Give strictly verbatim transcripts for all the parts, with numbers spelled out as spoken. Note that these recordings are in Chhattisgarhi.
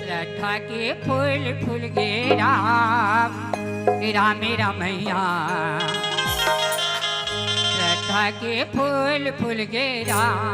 लट्ठा के फूल फूल गे राम, राम रमैया। लट्ठा के फूल फूल गे राम।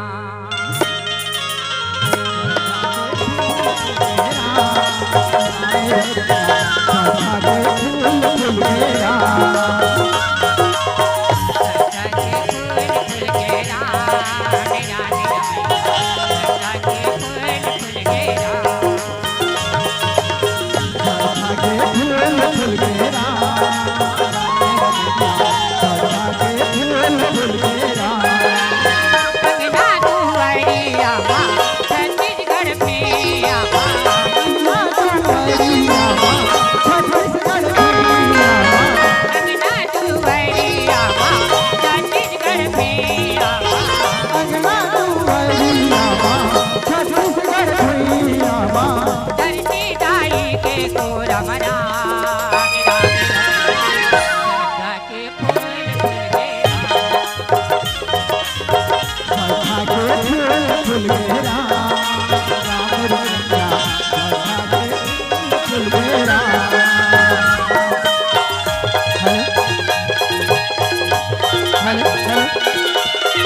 Hello, hello, hello.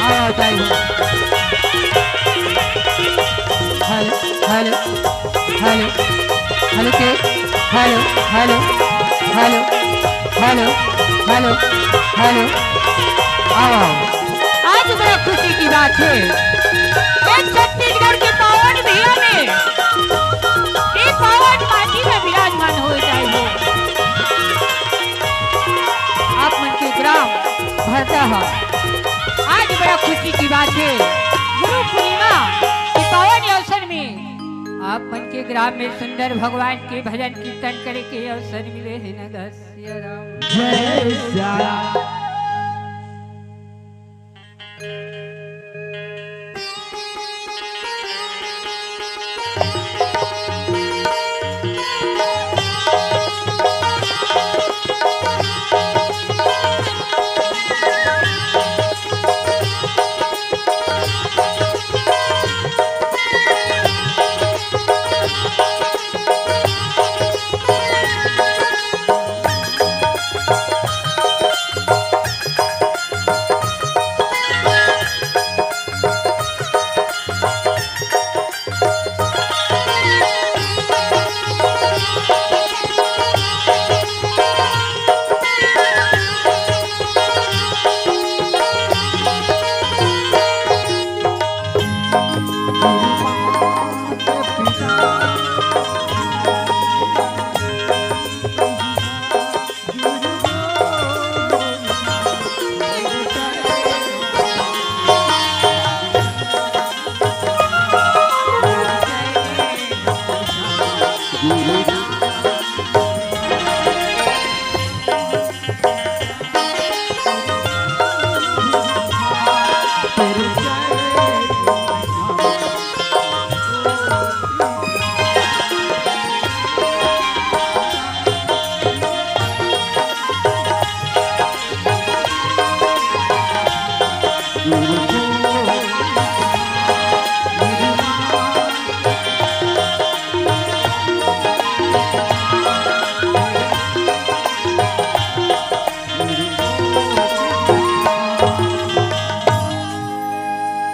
आवाज आई हो। हेलो, हेलो, हेलो, हेलो के? Hello, hello, hello, hello, hello, hello. आओ, आओ। आज बड़ा खुशी की बात है। एक छत्तीसगढ़ के पावन भुइयां में, ये पावन माटी में विराजमान हो जाए हो। आप मन के ग्राम भरदा ह। आज बड़ा खुशी की बात है, गुरु पूर्णिमा के पावन अवसर में आप मन के ग्राम में सुंदर भगवान के भजन कीर्तन करे के अवसर मिले है न गा सिया राम। जय सिया राम।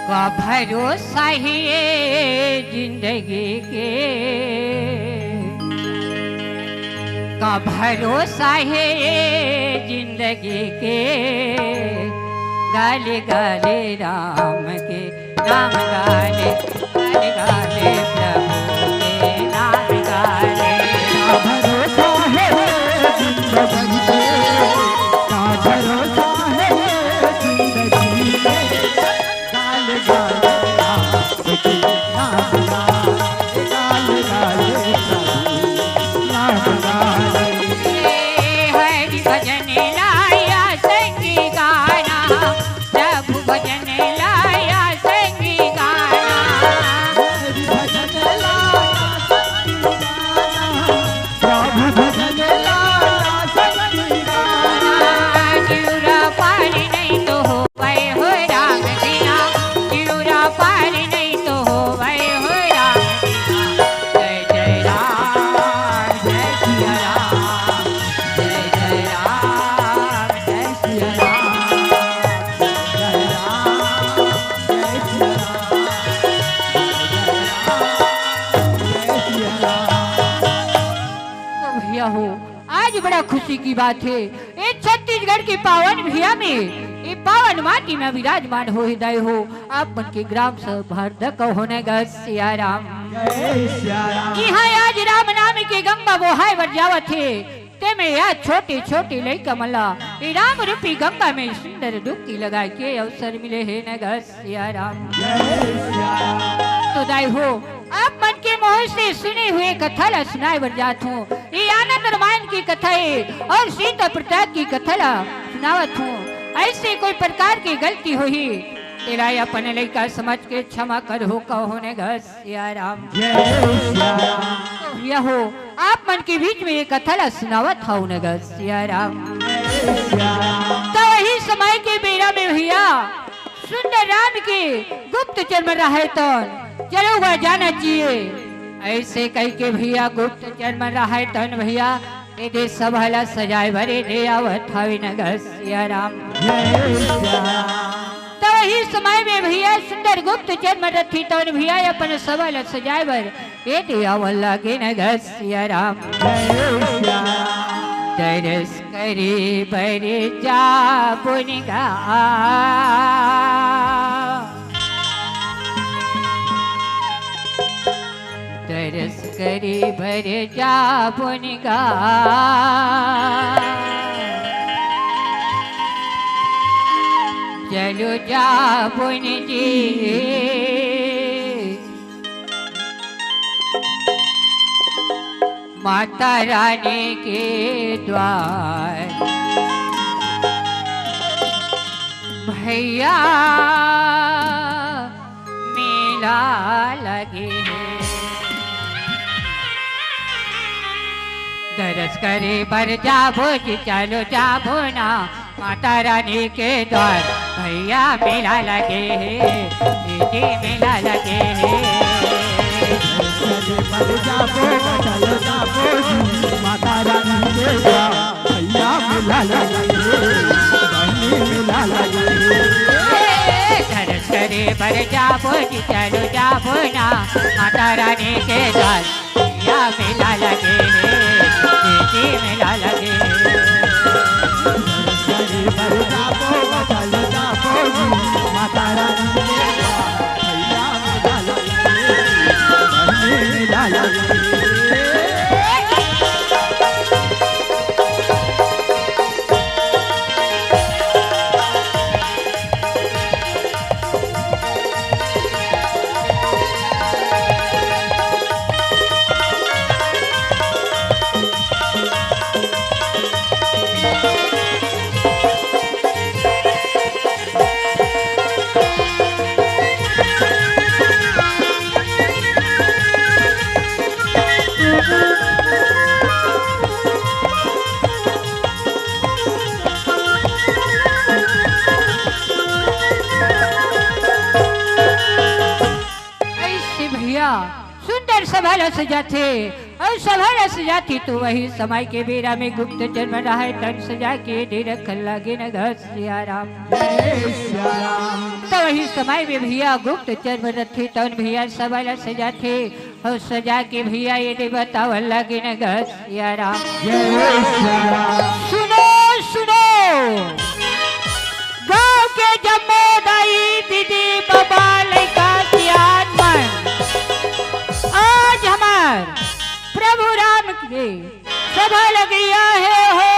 का भरोसा हे ये जिंदगी के, का भरोसा हे ये जिंदगी के, गली गली राम के नाम गाले, गाले गाले प्रभु के नाम गाले। भरोसा है जिंदगी पे, का भरोसा है जिंदगी पे। गाले गाले आपके नाम गाले, गाले गाले प्रभु नाम गाले। हरि भजन लाया संगी गाना, प्रभु भजन लाया संगी गाना। हो, आज बड़ा खुशी की बात हे। ए छत्तीसगढ़ के पावन भुइयां में, ए पावन माटी में विराजमान होहे दाई हो, आप मन के ग्राम सभा हरदा कहो न गा सिया राम। जय सिया राम। इहां आज राम नाम के गंगा बोहाय बर जावत हे, तेमे आज छोटे-छोटे लइका मन ला ए राम रूपी गंगा में सुंदर डुबकी लगाए के अवसर मिले हे न गा सिया राम। जय सिया राम। तो दाई हो, आप मन के मुंह से सुने हुए कथा ला सुनाए बर जात हूँ। ये आनंद रामायण की कथा हे अउ सीता प्रताप की कथा ला सुनावत हूँ। ऐसे कोई प्रकार की गलती होही, तेला अपन लइका समझ के क्षमा करहू कहो न गा सिया राम। जय सिया राम। तो भैया हो, आप मन के बीच में ये कथा ला सुनावत हूँ न गा सिया राम। जय सिया राम। तो वही समय के बेरा में भैया सुंदर राम के गुप्तचर मन रहय तौन, चलो गा जाना चाहिए। ऐसे कहिके भैया गुप्तचर मन रहय तौन भैया, ए दे सभा ला सजाए बर ए दे आवत हावे न गा सिया राम। जय सिया राम। तो वही समय में भैया सुंदर गुप्तचर मन रथे तौन भैया अपन सभा ला सजाए बर ए दे आवत लागे न गा सिया राम। जय सिया राम। दरस करे बर जाबो न गा, दरस करे बर जाबो न गा, चलो जाबो न जी। माता रानी के द्वार भैया मेला लगे हे। दरस करे बर जाबो जी, चलो जाबो ना। माता रानी के द्वार भैया मेला लगे हे, जी मेला लगे हे। चले बन जाबो, चल जाबो जी, माता रानी के द्वार भैया मेला लगे हे, बहनी मेला लगे हे। दरस करे बर जाबो जी, चलो जाबो ना, माता रानी के द्वार भैया मेला लगे हे, जी मेला लगे हे। बन जाबो, बन जाबो जी, माता रानी के भैया मेला लगे हे, बहनी मेला लगे हे। ऐसे भैया सुंदर सभा ला सजाथे अउ सभा ला सजाथे तो वही समय के बेरा में गुप्तचर मन रहय तौन सजा के दे रखन लागे न गा सिया राम। जय सिया राम। तो वही समय में भैया गुप्तचर मन रथे तौन भैया सभा ला सजाथे अउ सजा के भैया ए दे बतावन लागे न गा सिया राम। जय सिया राम। सुनो, सुनो, गांव के जम्मो दाई, दीदी, बाबा, लइका, सियान मन, आज हमर प्रभु राम के सभा लगिया हे हो।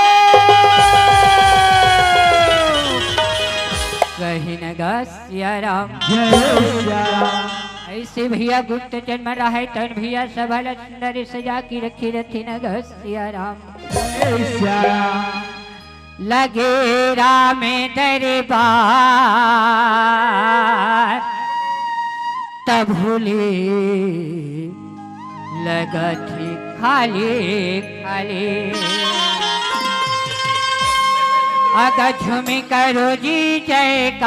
कही न गा सिया राम। जय सिया राम। ऐसे भैया गुप्तचर मन रहय तौन भैया सभा ला सुंदर सजा के रखे रथे न गा सिया राम। जय सिया राम। लगे राम दरबार तब भूले लगत ही खाली खाली। अगर झूमी करो जी जयकार,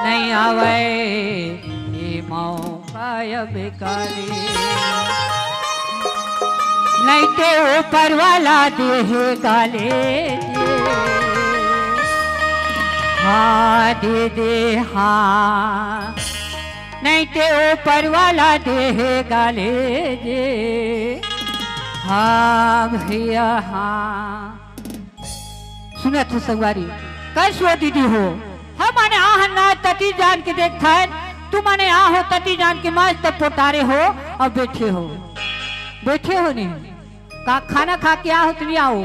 नहीं आवे ये मौका अब काली। नहीं तो ऊपर वाला देहे गाली। हाँ दीदी हाँ। नहीं ते ऊपर वाला देहे गाले जे। हाँ भैया, हाँ। सुनत हो संगवारी, कैसो दीदी हो, हमन आहन ना तती जान के देखथन, तुमन आहो तती जान के मस्त पोटारे हो, अब बैठे हो, बैठे हो नहीं, का खाना खा के आहो तो नहीं आओ?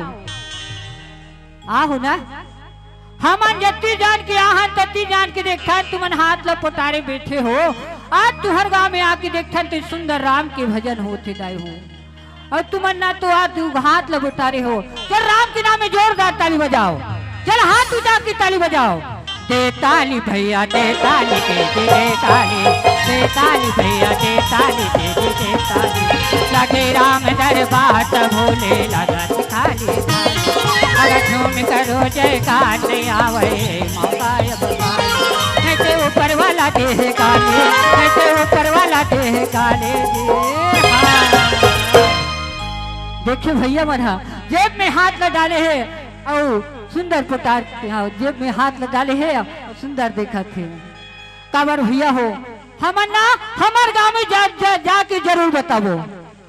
आहो ना? हमन जत्ती जान के आहन, तत्ती जान के देखथन, तुमन हाथ ल पोटारे बैठे हो। आज तुहर गांव में आके देखथन, तो सुंदर राम के भजन होथे दाई हो। अउ तुमन ना तो आज दू हाथ ल पोटारे हो। चल, राम के नाम में जोरदार ताली बजाओ। चल, हाथ उठा के ताली बजाओ। दे ताली भैया, दे ताली, दे दे, दे ताली, दे ताली भैया, दे ताली, दे दे, दे ताली। लगे राम दरबार त भोले लगत खाली। अगर झूम करो जयकार, नहीं आवे मौका अब पाए। नहीं ते ऊपर वाला देहे गाली, नहीं ते ऊपर वाला देहे गाली जी। हाँ। देखिए भैया मन हा जेब में हाथ ल डाले हे अउ सुंदर पोटार, हाँ, जेब में हाथ ल डाले हे अउ सुंदर देखत हे। काबर भैया हो, हमन ना हमर गांव में जा, जा, जाके जरूर बताबो,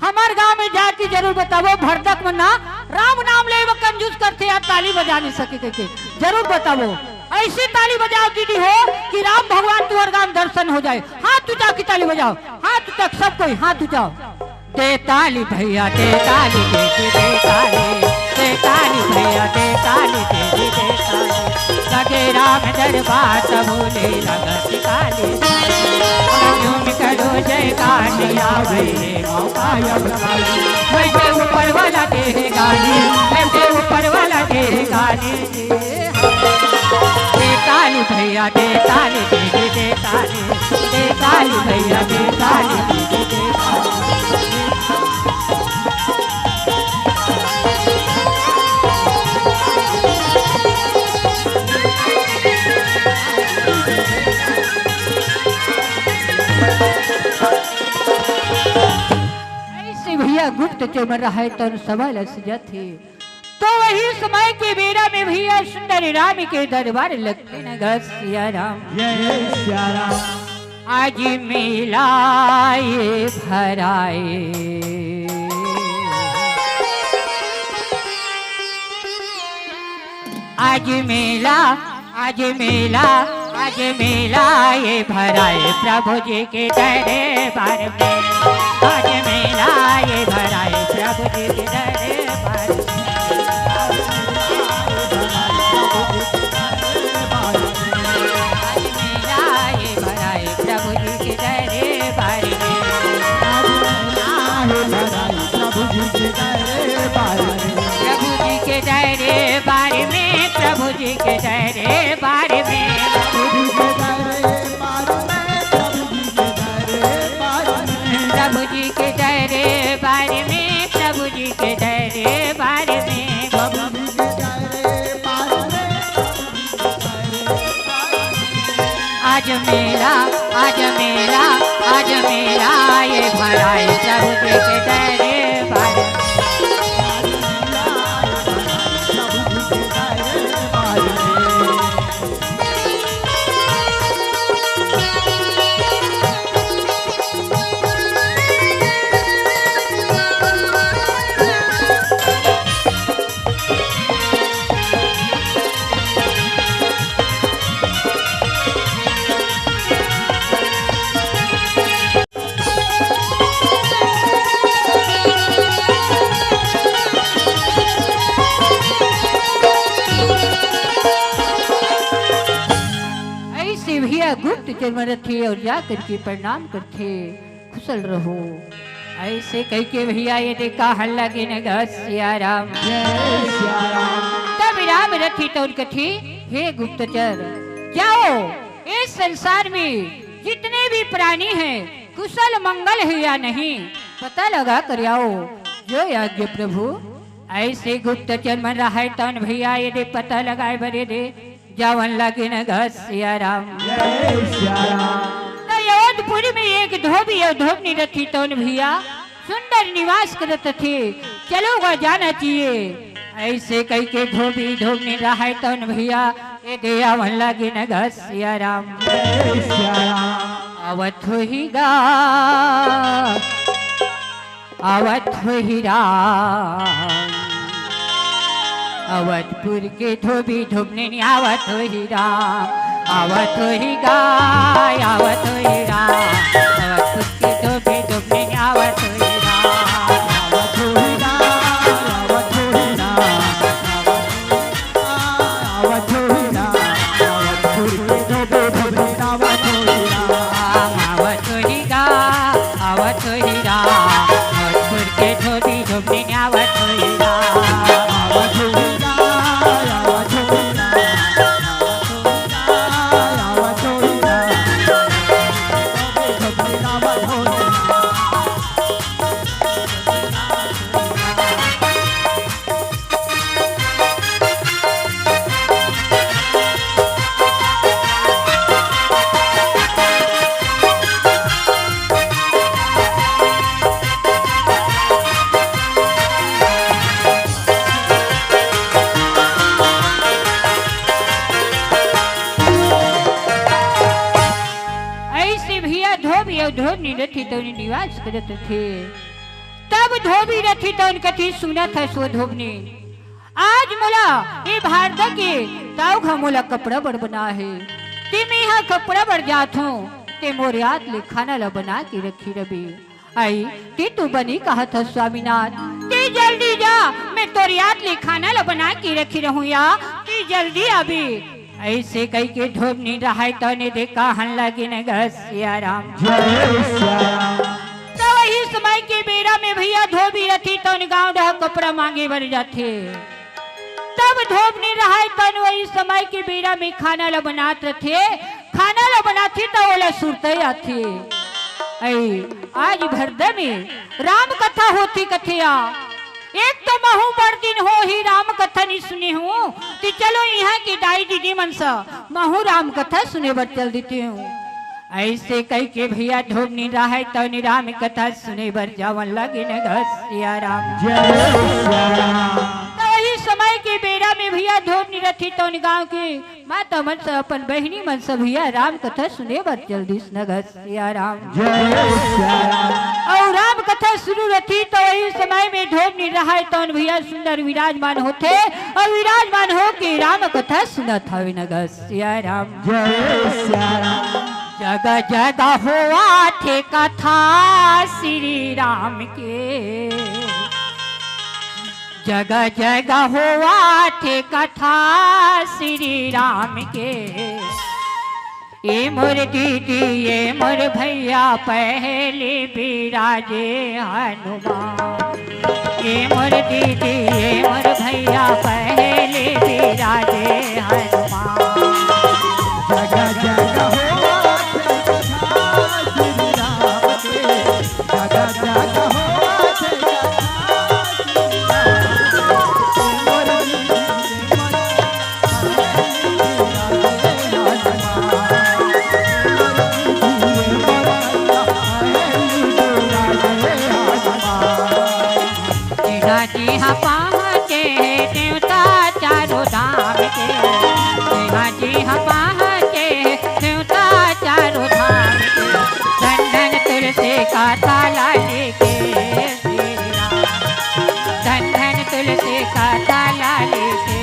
हमर गांव में जाके जरूर बताबो। भरदक मन ना राम नाम ले में कंजूस करथे यार, ताली बजा नहीं सके कहिके जरूर बताबो। ऐसी ताली बजाओ दीदी हो कि राम भगवान तुहर गांव दर्शन हो जाए। हाथ उठा के ताली बजाओ, हाथ उठा के सब कोई हाथ उठाओ। दे ताली भैया, दे ताली, दे दे, दे ताली, दे ताली भैया, दे ताली, दे दे, दे ताली। लगे राम दरबार त भोले लगत खाली। झूम करो जयकार, नहीं आवे मौका अब पाए। नहीं ते ऊपर वाला देहे गाली, नहीं ते ऊपर वाला देहे गाली। दे ताली भैया, दे ताली, दे दे, दे ताली, दे ताली भैया, दे ताली, दे दे, दे ताली। ऐसे भैया गुप्तचर मन रहय तन समय ल सजत हे। तो वही समय के बेरा में भैया सुंदर राम के दरबार लगथे न गा सिया राम। जय सिया राम। आज मेला ये भराए, आज मेला, आज मेला, आज मेला ये भराए प्रभु जी के दरबार में। आज मेला ये भराए प्रभु जी के दरबार में। आज मेला ये भराए प्रभु जी के दरबार में। आज मेला ये भराए प्रभु जी के दरबार में। प्रभु जी के दरबार में, प्रभु जी के दरबार में। प्रभु जी के दरबार में, प्रभु जी के दरबार में। प्रभु जी के दरबार में, प्रभु जी के दरबार में। प्रभु जी के दरबार में, प्रभु जी के दरबार में। आज मेला, आज मेला, आज मेला ये भराए प्रभु जी के दरबार। ऐसे भैया गुप्तचर मन रथे अउ जा करके प्रणाम करथे, खुशल रहो। ऐसे कहिके भैया ये देखा हल्ला के नगर सिया राम। जय सिया राम। तब राम रथी तो उनके थी, हे गुप्तचर, जाओ इस संसार में जितने भी प्राणी हैं, कुशल मंगल है या नहीं, पता लगा कर आओ। जो आज्ञा प्रभु। ऐसे गुप्तचर मन रहय तौन भैया ये दे पता लगाए बरे दे जावन लगे न घर सिया राम। जय सिया राम। तो अवधपुरी में एक धोबी अउ धोबनी रथी तौन भैया सुंदर निवास करत थे, चलो गा जाना चाहिए। ऐसे कहिके धोबी धोबनी रहय तौन भैया ये दे आवन लगे न घर सिया राम। जय सिया राम। आवत होही गा, आवत होही राम, अवधपुर के धोबी धोबनी आवत होही राम, आवत होही गा, आवत होही राम, अवधपुर के धोबी धोबनी आवत होही राम, आवत होही राम, आवत होही राम, आवत होही राम। आवत होही गा, आवत होही गा, भोजपुर के धोबी धोबनी आवत होही गा। ऐसे भैया धोबी अउ धोबनी रथे तौनी निवास करत रथे। तब धोबी रथे तौन कथे, सुनत हस वो धोबनी, आज मोला ए भारदा के ताऊ घ मोला कपड़ा बर बना हे, ते मेंहा कपड़ा बर जात हूँ, ते मोर याद ले खाना ला बना के रखे रबे। आई, ते तो बनी कहत हस स्वामीनाथ, ते जल्दी जा, मैं तोर याद ले खाना ला बना के रखे रहूँ या, ते जल्दी आबे। ऐसे कहिके धोबनी रहय तौने दे कहन लगिन ग सिया राम। जय सिया राम। त वही समय के बेरा में भैया धोबी रथे तौन गाँव डहर कपड़ा मांगे बर जाथे। तब धोबनी रहय तौन वही समय के बेरा में खाना ला बनात रथे, खाना ला बनाथे त ओला सुरतई आथे। ऐ आज भरदा में राम कथा होथे कथे या। एक तो महूँ बड़ दिन होही राम कथा नइ सुने हूँ, त चलो इहाँ के दाई दीदी मन स महूँ राम कथा सुने बर चल देते हूँ। ऐसे कहिके भैया धोबनी रहय तौनी राम कथा सुने बर जावन लगिन ग सिया राम। जय सिया राम। त वही समय के बेरा में भैया धोबनी रथे तौन गाँव के माता मन स अपन बहिनी मन स भैया राम कथा सुने बर चल दिस न ग सिया राम। जय सिया राम। अउ राम कथा शुरू रथे त वही समय में धोबनी रहय तौन भैया सुंदर विराजमान होथे अउ विराजमान होके राम कथा सुनत हवे न ग सिया राम। जय सिया राम। जगह जगह होवथे कथा श्री राम के, जगह जगह होवथे कथा श्री राम के। ए मोर दीदी, ए मोर भैया, पहली बिराजे हनुमान। ए मोर दीदी, ए मोर भैया, पहली बिराजे हनुमान। जगह जगह होवथे कथा श्री राम के, जगह जगह होवथे कथा श्री राम के। जिहाँ जिहाँ पहुँचे देवता चारों धाम के, जिहाँ जिहाँ पहुँचे देवता चारों धाम के। धन धन तुलसी कथा लाली के श्री राम, धन धन तुलसी कथा लाली के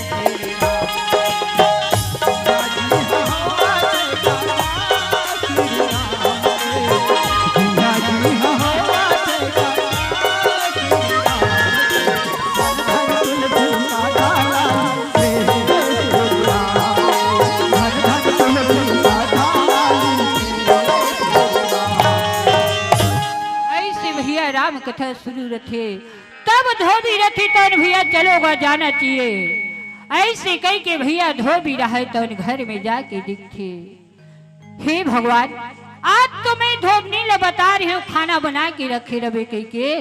श्री राम। ऐसे भैया राम कथा शुरू रथे, तब धोबी रथे तौन भैया चलो गा जाना चाहिए। ऐसे कहिके भैया धोबी रहय तौन घर में जाके दिखथे, हे भगवान, आज तो मैं धोबनी ल बता रहे हूँ खाना बना के रखे रबे कहिके,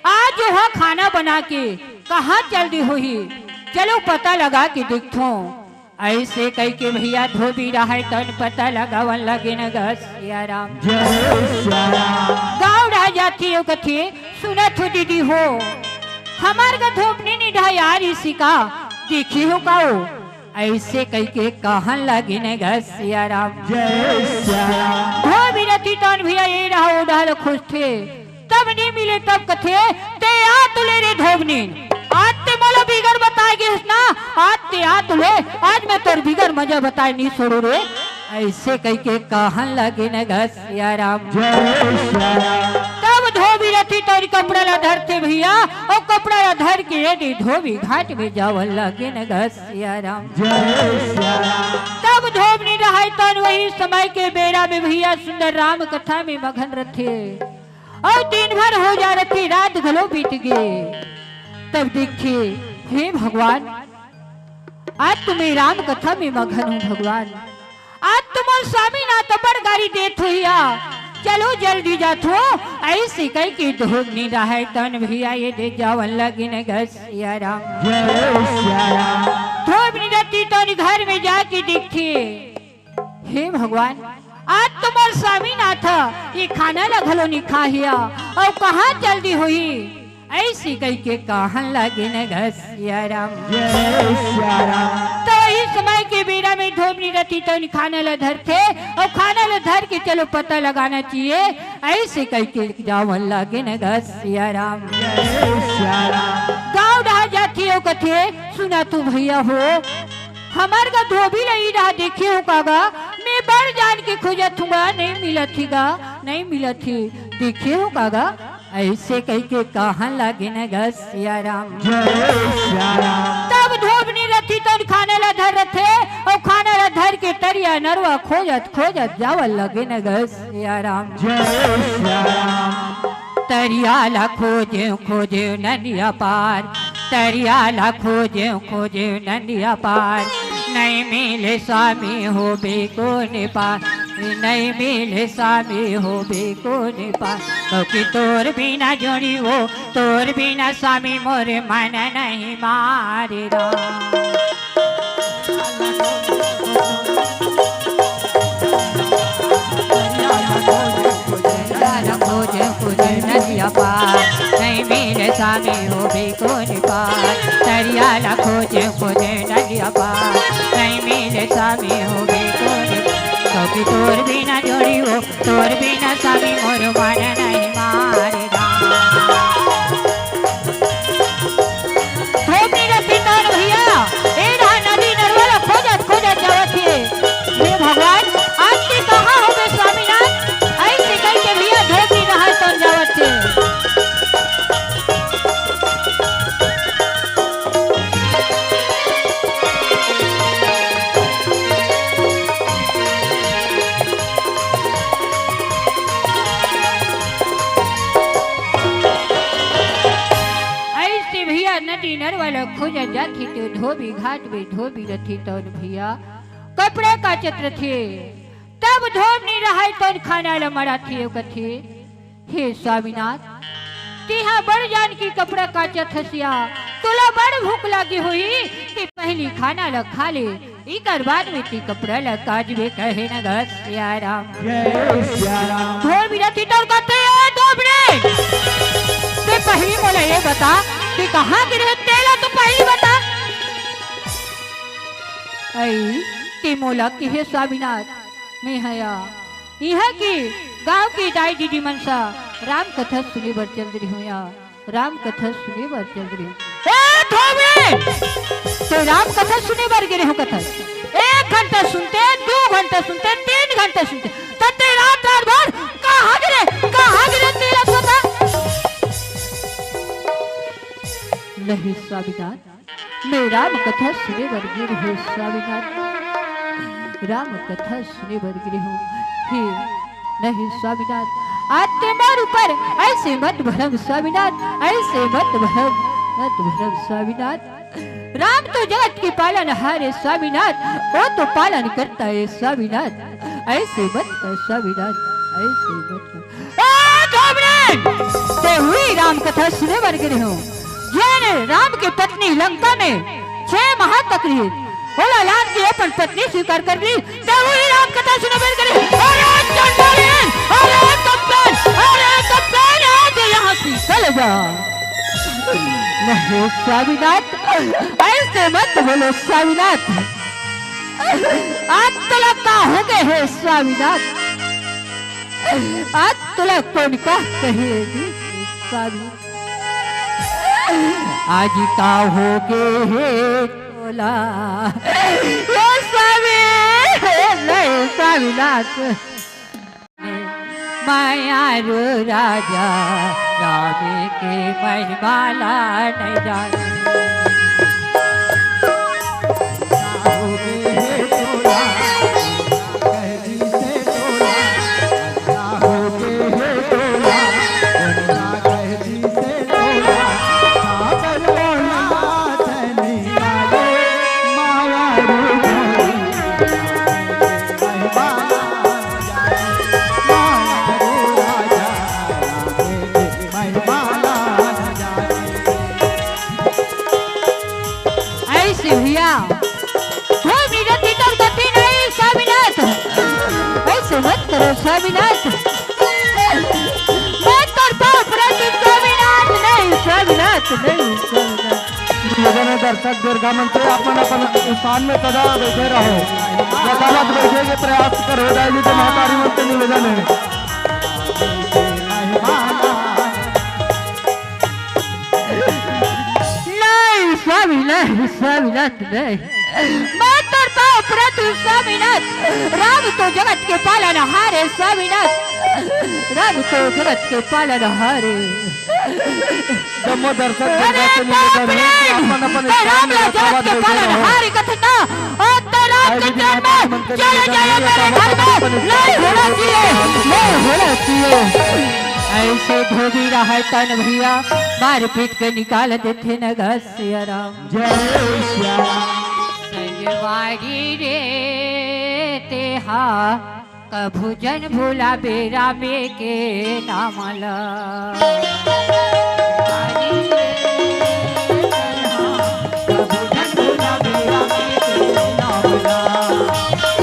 आज जो है खाना बना के कहाँ चल दे होही, चलो पता लगा के देखथों। ऐसे कहिके भैया धोबी रहय तौन पता लगावन लगिन ग सिया राम। जय सिया राम। गाँव रह जाथे अउ कथे, सुनत हो दीदी हो, हमर ग धोबनी नइ रहय यार इसी का, देखे हो का ओ? ऐसे कहिके कहन लगिन ग सिया राम। जय सिया राम। धोबी रतितौन भैया ए डहा ओ डहा ल खोजथे, तब नी मिले तब कथे, "ते आ तो ले रे धोबनी, आज ते मोला बिगर बताए गेस ना, आज ते आ तो ले, आज मैं तोर बिगर मजा बताए नी छोड़ू रे।" अइसे कहिके कहन लगिन ग सिया राम। जय सिया राम। तब धोबी रतितौन कपड़ा ला धरथे भैया, अउ कपड़ा ला धर के ए दे धोबी घाट में जावन लगिन ग सिया राम। जय सिया राम। तब धोबनी रहाय तौन वही समय के बेरा में भैया सुंदर राम कथा में मगन रथे। अउ दिन भर हो जा रथे, रात घलो बीत गे। तब देखथे, हे भगवान, आज तो मैं राम कथा में मगन हूँ भगवान, आज तो मोर स्वामीनाथ अब्बड़ गारी देत होही या। चलो जल्दी जाथो। अइसे कहिके धोबनी रहाय तौन भैया ए दे जावन लगिन ग सिया राम। जय सिया राम। धोबनी रतितौन घर में जाके देखथे, हे भगवान, आज तो मोर स्वामीनाथ ये खाना ला घलो नी खाय हे या, अउ कहाँ जल्दी होही। अइसे कहिके कहन लगिन ग सिया राम। जय सिया राम। त वही समय के बेरा में धोबनी रतितौन खाना ला धरथे, अउ खाना ला धर के चलो पता लगाना चाहिए, अइसे कहिके जावन लगिन ग सिया राम। जय सिया राम। गाँव डहा जाथे अउ कथे, सुना तो भैया हो, हमर गा धोबी ला ए डहा देखे हो का गा, मैं बड़ जान के खोजत हूँ गा, नहीं मिलत हे गा, नहीं मिलत हे, देखे हो का गा। अइसे कहिके कहन लगिन ग सिया राम। जय सिया राम। तब धोबनी रतितौन खाना ला धर रथे, अउ खाना ला धर के तरिया नरवा खोजत खोजत जावन लगिन ग सिया राम। जय सिया राम। तरिया ला खोजेंव खोजेंव नदिया पार, तरिया ला खोजेंव खोजेंव नदिया पार, नहीं मिले स्वामी हो बिकुन पार, नहीं मिले स्वामी हो बिकुन पार, क्योंकि तोर बिना जोड़ी हो, तोर बिना स्वामी मोर मन नहीं मारे राम। तरिया ला खोजे खोजे नदिया पार, नहीं मिले स्वामी हो बिकुन पार। तरिया ला खोजे खोजे नदिया पार, नहीं मिले स्वामी हो बिकुन पार। क्योंकि तोर बिना जोड़ी हो, तोर बिना स्वामी मोर मन नहीं मारे राम। धोबनी रतितौन भैया, ए डहा नदी नरवा ला खोजत खोजत जावत हे। हे भगवान, आज ते कहाँ होबे स्वामीनाथ? अइसे कहिके भैया धोबनी रतितौन जावत हे। अइसे भैया नदी नरवा ला खोजत जाथे त धोबी घाट में धोबी रतितौन भैया कपड़ा काचत रथे। तब धोबनी रहाय तौन खाना ला मढ़ाथे अउ कथे, हे स्वामीनाथ, तेहा बड़ जान के कपड़ा काचत हस या, तोला बड़ भूख लागे होही, ते पहिली खाना ला खा ले, इकर बाद में ते कपड़ा ला काचबे कहे न ग सिया राम। जय सिया राम। धोबी रतितौन कथे, ए धोबनी, ते पहिली मोला ये बता, ते कहाँ गे रहे, तेला तो पहिली बता। अई, ते मोला कहे स्वामीनाथ, मैं हया इहाँ के गाँव के दाई दीदी मन सा राम कथा सुने बर चल रहे हूँ या, राम कथा सुने बर चल रहे हूँ। ए धोबी, ते राम कथा सुने बर गे रहे हो कथा। एक घंटा सुनते, दू घंटा सुनते, तीन घंटा सुनते, तब ते रात रात भर कहाँ गे रहे, कहाँ गे रहे तेला पता? नहीं स्वामीनाथ, मैं राम कथा सुने बर गे रहेंव स्वामीनाथ, राम कथा सुने बर गे रहेंव। हे नहीं स्वामीनाथ, आज ते मोर ऊपर अइसे मत भड़क स्वामीनाथ, अइसे मत भड़क, मत भड़क स्वामीनाथ। राम तो जगत के पालनहार हे स्वामीनाथ, वो तो पालन करता हे स्वामीनाथ, अइसे मत कर स्वामीनाथ, अइसे मत कर। ए धोबनी, ते हुई राम कथा सुने बर गे रहेंव। जेन राम के पत्नी लंका में छह माह तक रही, ओला लान के अपन पत्नी स्वीकार कर ली, ते हुई राम कथा सुने बर गे रहेंव। अरे चंडालीन, अरे कप्पन, अरे कप्पन, आज यहाँ से चले जा। नहीं स्वामीनाथ, अइसे मत बोलो स्वामीनाथ। आज तोला का हो गे हे स्वामीनाथ? आज तोला कोन का कहे जी स्वामी? आज का हो गे हे तोला? हे स्वामी, नहीं स्वामीनाथ। मायारू राजा राम के महिमा ला नहीं जाने। ऐसे भैया, कोई भी गलती कर सकती नहीं, स्वामीनाथ। ऐसे मत करो, स्वामीनाथ। मत कर पाओ प्रति स्वामीनाथ, नहीं, स्वामीनाथ, नहीं, स्वामीनाथ। निवेदन है दर्शक दीर्घा मन से अपन अपन स्थान में सदा बैठे रहो। यथावत बैठे के प्रयास करो, दाई जी के महतारी मन से निवेदन है। नहीं स्वामीनाथ, स्वामीनाथ नहीं। मैं तोर पाँव पड़त हूँ स्वामीनाथ। राम तो जगत के पालनहार है स्वामीनाथ। राम तो जगत के पालनहार है। जम्मो दर्शक अरे दर्शक बाप रे! अपन अपन मैं राम ला जगत के पालनहार कथे ना। और तो राम के चरण में चले जाए मेरे घर में। नहीं होना चाहिए, नहीं होना चाहिए। ऐसे धोबी रहा तन भैया, मारपीट के निकाल देथे न घर से आराम। जय श्याम। संगवारी रे तेहा कभू जन भुलाबे रामे के नाम ल।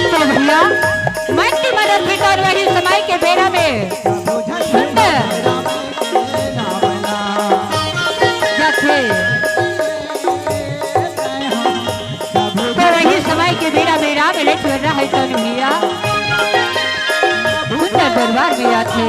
तो भैया, मन की मदद भी कर वही समय के बेरा में सुंदर जाथे। तो वही समय के बेरा में राम लक्ष्मण रहे तन भैया, सुंदर दरबार में आथे।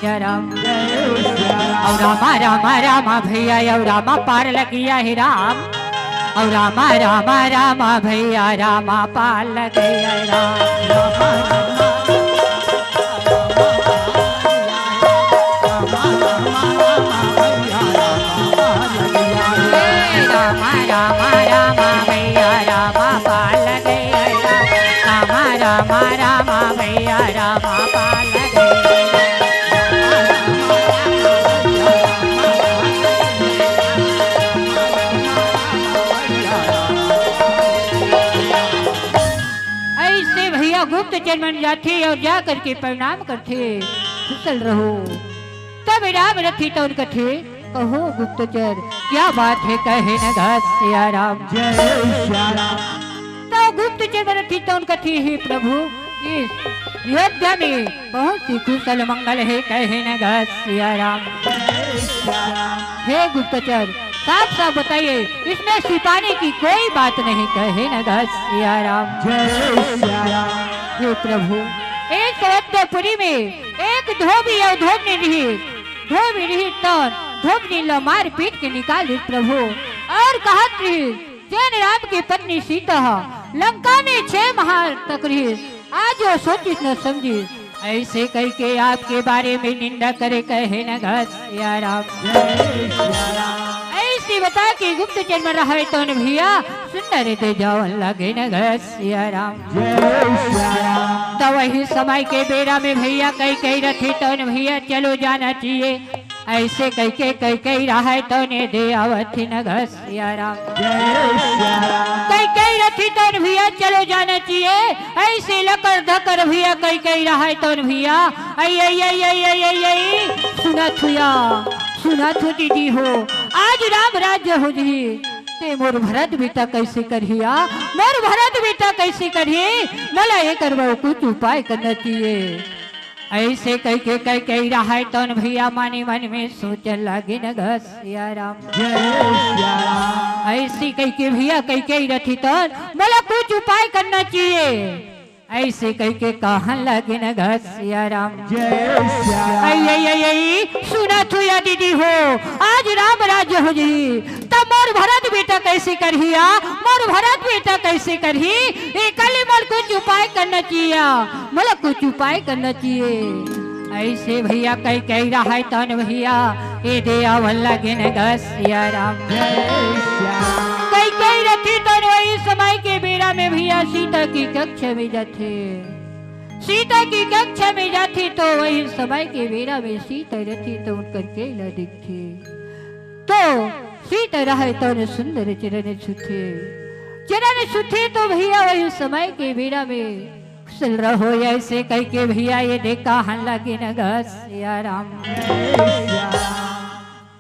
जय राम। अउ रामा रामा रामा भैया, अउ रामा पार लगिया हे राम। अउ रामा रामा रामा भैया, रामा पार लगिया हे राम। ए रामा रामा रामा भैया, रामा पार लगिया हे राम। रामा रामा रामा भैया, रामा पार लगिया हे राम। ऐसे भैया गुप्तचर मन जाथे अउ जा करके प्रणाम करथे, कुशल रहो। तब राम रथे तउन कथे, कहो गुप्तचर, क्या बात है कहे न घात सिया राम। जय सिया राम। तो गुप्तचर रथे तउन कथे, हे प्रभु, इस अयोध्या में बहुत ही कुशल मंगल है कहे न घात सिया राम। जय सिया राम। हे गुप्तचर, साफ साफ बताइए, इसमें छिपाने की कोई बात नहीं कहे न घात सिया राम। जय सिया राम। हे प्रभु, एक अयोध्यापुरी में एक धोबी अउ धोबनी रही। धोबी रही तउन धोबनी ल मार पीट के निकाल दिस प्रभु, अउ कहत रही, जेन राम के पत्नी सीता ह लंका में छह माह तक रही, आज वो सोचिस न समझिस, ऐसे कहिके आपके बारे में निंदा करे कहे न घात सिया राम। जय सिया राम। ऐसे बता के गुप्तचर में रहे तौन भैया, सुंदर दे जावन लगे न ग सिया राम। जय सिया राम। त वही समय के बेरा में भैया कैकेयी रथी तौन भैया चलो जाना चाहिए। ऐसे कहिके कैकेयी रहे तौन दे आवत न ग सिया राम। जय सिया राम। कैकेयी रथी तौन भैया चलो जाना चाहिए। ऐसे लकर धकर भैया कैकेयी रहे तौन भैया। आई, आई, आई, आई, आई, आई, आई। सुनत हुया, सुनत हो दीदी हो। आज राम राज्य हो जही। ते मोर भरत बेटा कैसे करही आ? मोर भरत बेटा कैसे करही? मोला एकर बर कुछ उपाय करना चाहिए। ऐसे कहिके कैकेयी रहे तौन भैया मने मन में सोचन लगे न ग सिया राम। जय सिया राम। ऐसे कहिके भैया कैकेयी रथी तौन मोला कुछ उपाय करना चाहिए। ऐसे कहिके कहन लगे न ग सिया राम। जय सिया राम। आई, आई, आई, आई, सुनत हुया दीदी हो, आज राम राज्य हो जही, त मोर भरत बेटा कैसे करही आ? मोर भरत बेटा कैसे करही? एकर ले मोला कुछ उपाय करना चाहिए, मोला कुछ उपाय करना चाहिए। ऐसे भैया कैकेयी रहे तौन भैया ए दे आवल लगे न ग सिया राम। जय सिया राम। कैकेयी रथी तौन वही समय के बेरा में भैया सीता की कक्षा में जाथे। सीता की कक्षा में जाथे तो वही समय के बेरा में सीता रथी तौन उनकर चेहरा दिखथे। तो सीता रहे तौन सुंदर चरण छुथे। चरण छुथे तो भैया वही समय के बेरा में सुन रहो ऐसे कहिके भैया ए दे कहन लगे न ग सिया राम।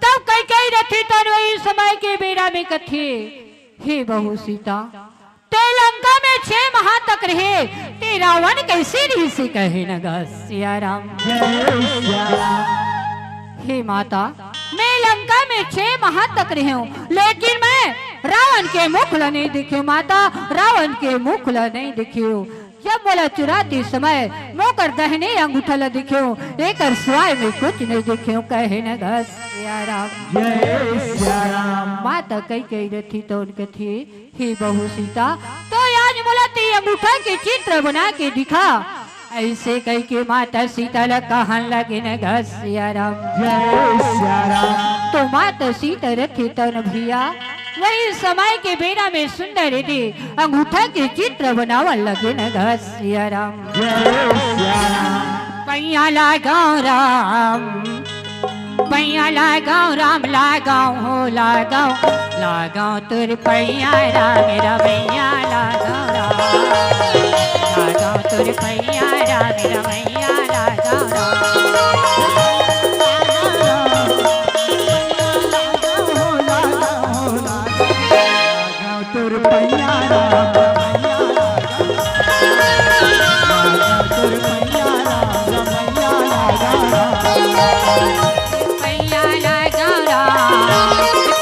तब कैकेयी रथी तौन वही समय के बेरा में कथे, हे बहू सीता, ते लंका में छह माह तक रहे, ते रावण कैसे रहिसे कहे न ग सिया राम। जय सिया राम। हे माता, मैं लंका में छह माह तक रहे हूँ, लेकिन मैं रावण के मुख ला नहीं देखे हूँ माता, रावण के मुख ला नहीं देखे हूँ। जब मोला चुराते समय मोकर दहिने अंगूठा ला देखे हूँ, एकर सिवाय मैं कुछ नहीं देखे हूँ कहे न ग सिया राम। जय सिया राम। माता कैकेयी रथी तौन कथे, हे बहू सीता, तो आज मोला ते अंगूठा के चित्र बना के दिखा। ऐसे कहिके माता सीता ला कहन लगे न ग सिया राम। जय सिया राम। तो माता सीता रथी तौन भैया वही समय के बेरा में सुंदर दे अंगूठा के चित्र बनावन लगे न ग सिया राम। जय सिया राम। पैया लागौ राम, पैया लागौ राम, लागौ हो लागौ, लागौ तोर पैया राम, रमैया लागौ राम, लागौ तोर पैया राम, रमैया लागौ राम। तोर पैया राम रमैया लागौ। तोर पैया राम रमैया लागौ। पैया लागौ राम,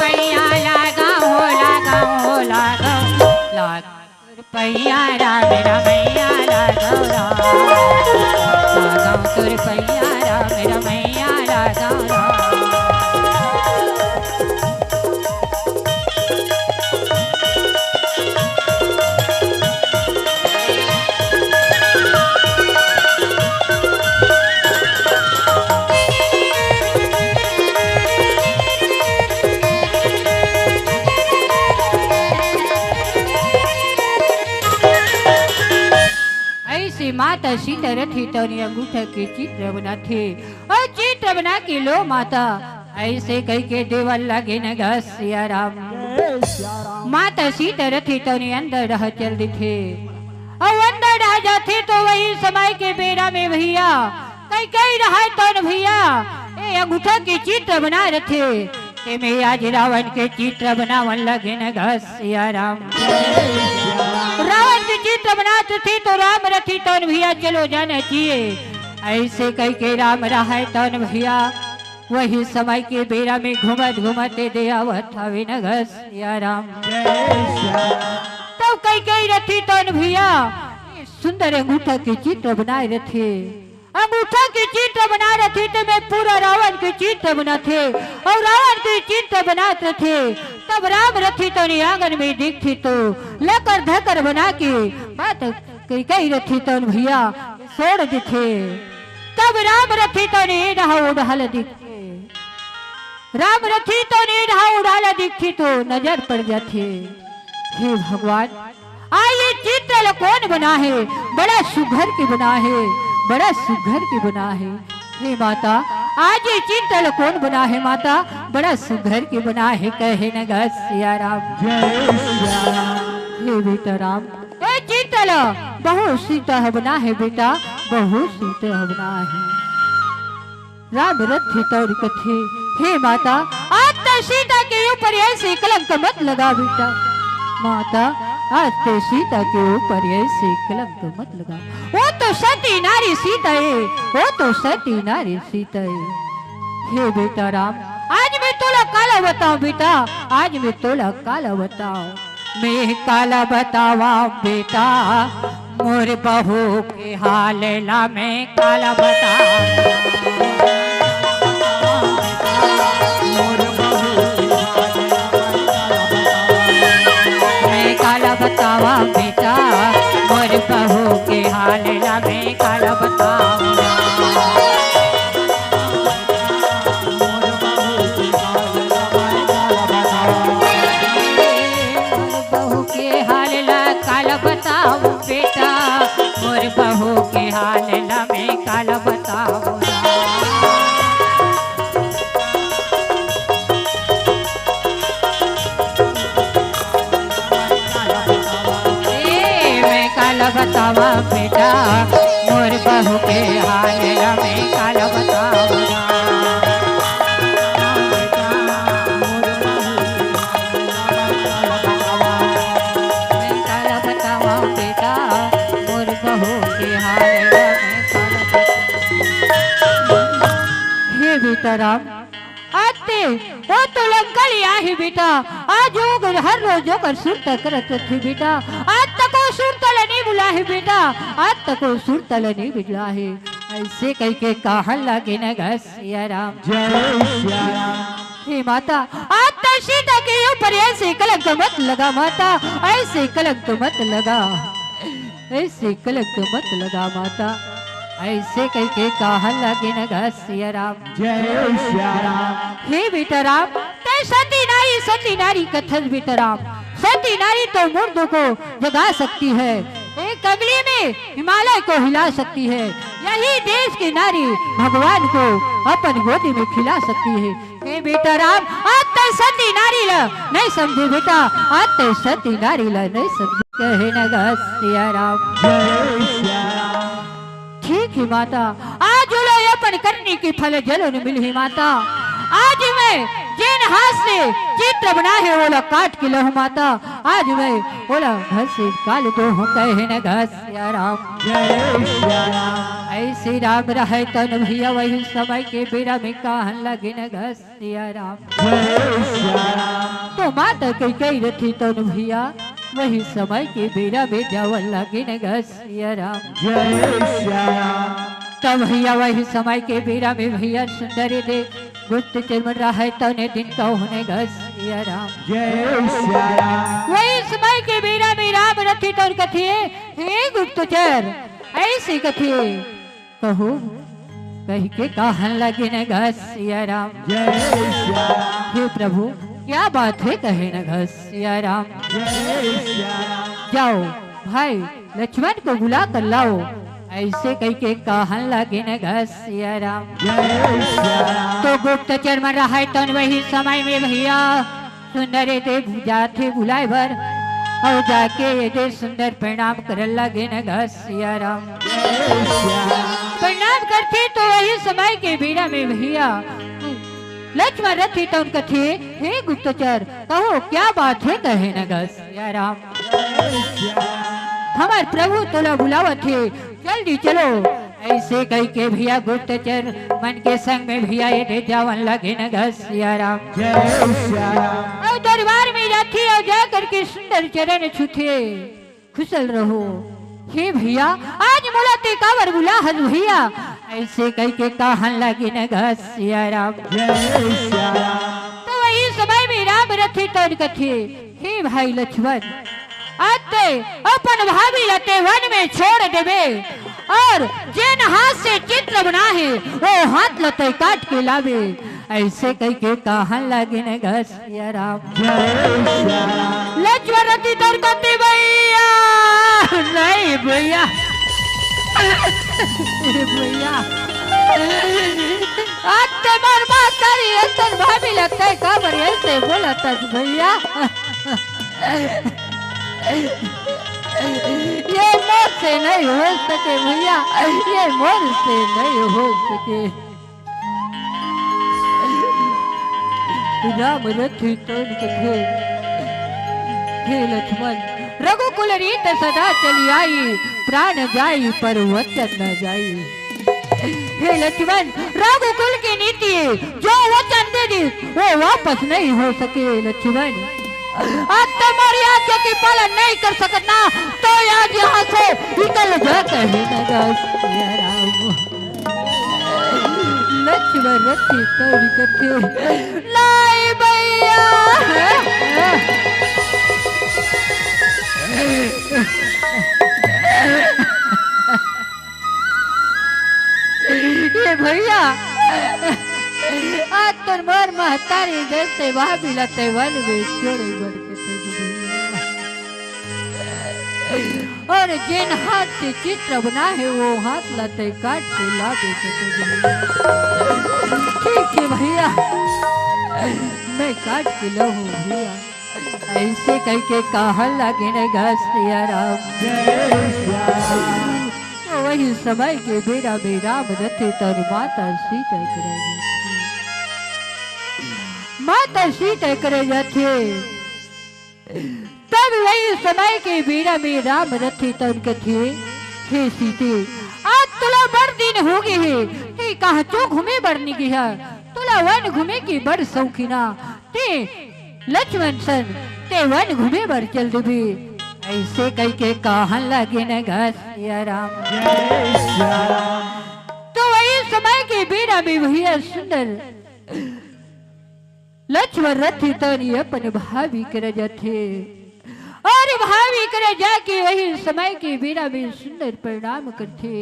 पैया लागौ, हो लागौ, हो लागौ, लागौ। तोर पैया राम रमैया लागौ राम। लागौ तोर पैया राम रमैया लागौ राम। ऐसे माता सीता रथी तौन अंगूठा के चित्र बनाथे। अउ चित्र बना के लो माता, ऐसे कहिके देवन लगे न ग सिया राम। जय सिया राम। माता सीता रथी तौन अंदर डहर चल देथे। अउ अंदर डहर जाथे तो वही समय के बेरा में भैया कैकेयी रहे तौन भैया ए अंगूठा के चित्र बना रथे। एमे आज रावण के चित्र बनावन लगे न ग सिया राम। रावण के चित्र बनात रथे तो राम रथी तौन भैया चलो जाना चाहिए। ऐसे कहिके राम रहे तौन भैया वही समय के बेरा में घूमत घूमत ए दे आवत हवे न ग सिया राम। जय सिया राम। तब कैकेयी रथी तौन भैया सुंदर अंगूठा के चित्र बनाए रथे। अंगूठा के चित्र बना रथे ते में पूरा रावण के चित्र बनाथे अउ रावण के चित्र बनात रथे। तब राम रथी तौन आंगन में देखथे तो लकर धकर बना के माता कैकेयी रथी तौन भैया छोड़ देथे। तब राम रथी तौन ए डहर ओ डहर देखथे। राम रथी तो नींद हा उड़ाला दिखी तो नजर पड़ जाथे। हे भगवान, आज ये चित्र ल कोन बना हे? बड़ा सुघर के बना हे, बड़ा सुघर के बना हे। हे माता, आज ये चित्र ल कोन बना हे माता? बड़ा सुघर के बना हे, कहे न ग सिया राम। जय सिया राम। हे बेटा राम, ये चित्र ल बहुत सीता ह बना हे बेटा, बहुत सीता ह बना हे। राम रथी तौर कथे, हे माता, आज ते सीता के ऊपर ऐसे कलंक मत लगा बेटा। माता, आज ते सीता के ऊपर ऐसे कलंक मत लगा। वो तो सती नारी सीता है, वो तो सती नारी सीता है। हे बेटा राम, आज मैं तोला काला बताऊं बेटा, आज मैं तोला काला बताऊं। मैं काला बतावा बेटा, मोर बहू के हाल ला मैं काला बतावा। मैं काला बतावा बेटा, मोर बहू के हाल ला मैं काला बतावा। बहू के हाल ला काला बताऊं बेटा, मोर बहू के हाल ला मैं काला बताऊं। ए, मैं काला बतावा बेटा, मोर बहू के हाल ला मैं काला बतावा। मैं काला बतावा बेटा, मोर बहू के हाल ला मैं काला बतावा। हे बेटा राम, आते, वो तो लंका ले आहे बेटा। आज वो हर रोज ओकर सुरता करत रथे बेटा। आज तक वो सुरता ल नहीं भुला हे बेटा। आज तक वो सुरता ल नहीं भुला हे। ऐसे कह के कहन लगे न ग सिया राम। जय सिया राम। हे माता, आज ते सीता के ऊपर ऐसे कलंक मत लगा माता, ऐसे कलंक मत लगा। ऐसे कलंक मत लगा माता, ऐसे कह के कहन लगे न ग सिया राम। जय सिया राम। हे बेटा राम, ते सती नारी, सती नारी कथस बेटा राम। सती नारी तो मुर्दों को जगा सकती है, एक अंगली में हिमालय को हिला सकती है। यही देश की नारी भगवान को अपन गोदी में खिला सकती है। ए बेटा राम, आज ते सती नारी ला नहीं समझे बेटा, आज ते सती नारी ला नहीं समझे। कहे न ग सिया राम। जय सिया राम। ठीक ही माता, आज ओला अपन करनी के फल जरूर मिलही माता। आज मैं जेन हाथ से चित्र बना हे ओला काट के लहूं माता। आज मैं ओला घर से निकाल दो हूं, कहे न ग सिया राम। जय सिया राम। ऐसे राम रहे तन भैया वही समय के बेरा में कहन लगे न ग सिया राम। जय सिया राम। तो माता कैकेयी रथी तन भैया, वही समय के बेरा में जावन लगे न ग सिया राम। जय सिया राम। तब भैया वही समय के बेरा में भैया सुंदर दे गुप्तचर मन रहे तने दिन का होने ग सिया राम। जय सिया राम। वही समय के बेरा में राम रथी तन कथे, हे गुप्तचर, ऐसे कथे, कहो, कह के कहन लगे न ग सिया राम। जय सिया राम। हे प्रभु, क्या बात है कहे न ग सिया राम। जय सिया राम। जाओ भाई लक्ष्मण को बुला कर लाओ, ऐसे कह के कहन लगे न ग सिया राम। जय सिया राम। तो गुप्तचर मन रहे तन वही समय में भैया सुंदर ए दे जाथे बुलाए बर, अउ जाके ए दे सुंदर प्रणाम करन लगे न ग सिया राम। प्रणाम करथे तो वही समय के बेरा में भैया लक्ष्मण रथी तौन कथे, हे गुप्तचर, कहो क्या बात है कहे न ग सिया राम। हमर प्रभु तोला बुलावत हे, जल्दी चलो। ऐसे कह के भैया गुप्तचर मन के संग में भैया ए दे जावन लगे न ग सिया राम। जय सिया राम। अउ दरबार में जाथे अउ जा करके सुंदर चरण छुथे। खुशल रहो। हे भैया, आज मोला ते काबर बुला हस भैया? ऐसे कह के कहन लगे न ग सिया राम। जय सिया राम। तो वही समय में राम रथी तौन कथे, हे भाई लक्ष्मण, आज ते अपन भाभी ला ते वन में छोड़ देबे अउ जेन हाथ से चित्र बना हे, वो हाथ ला ते काट के लाबे। अइसे कहिके कहन लगिन गा सिया राम। लक्ष्मण रथी तोर कति भइया, नहीं भइया, ए भइया, आज ते मोर महतारी अइसन भाभी लगथे, काबर अइसे बोलथस भइया? ये मोर से नहीं हो सके भइया, ये मोर से नहीं हो सके। राम रथी तोन कथे, हे लक्ष्मण, रघुकुल रीत सदा चली आई, प्राण जाई पर वचन न जाई। हे लक्ष्मण, रघुकुल की नीति, जो वचन दे दी, वो वापस नहीं हो सके लक्ष्मण। आज तो मोर आज्ञा की पालन नहीं कर सकत ना, तो आज यहाँ से निकल जा कहे न गा सिया राम। लक्ष्मण रथी तोन कथे, नहीं भइया। ए भइया, आज तोर मोर महतारी जइसे भाभी ला ते वन में छोड़े बर कथे भइया। अउ जेन हाथ से चित्र बना हे, वो हाथ ला ते काट के लाबे कथे भइया। ठीक हे भइया, मैं काट के लाहूँ भइया। अइसे कहिके कहन लगिन गा सिया राम। तो वही समय के बेरा में राम रथी तोन माता सीता करा जाथे। माता सीता करा जाथे। तब वही समय के बेरा में राम रथी तोन कथे, हे सीते, आज तोला बड़ दिन हो गे हे, ते कहाँ चो घूमे बर नी गे हस, तोला वन घूमे के बड़ सौखिन हे, ते लक्ष्मण सन ते वन घूमे बर चल देबे। अइसे कहिके कहन लगिन गा सिया राम। तो वही समय के बेरा में भइया सुंदर लक्ष्मण रथी तोन अपन भाभी करा जाथे। अउ भाभी करा जाके वही समय के बेरा में सुंदर प्रणाम करथे,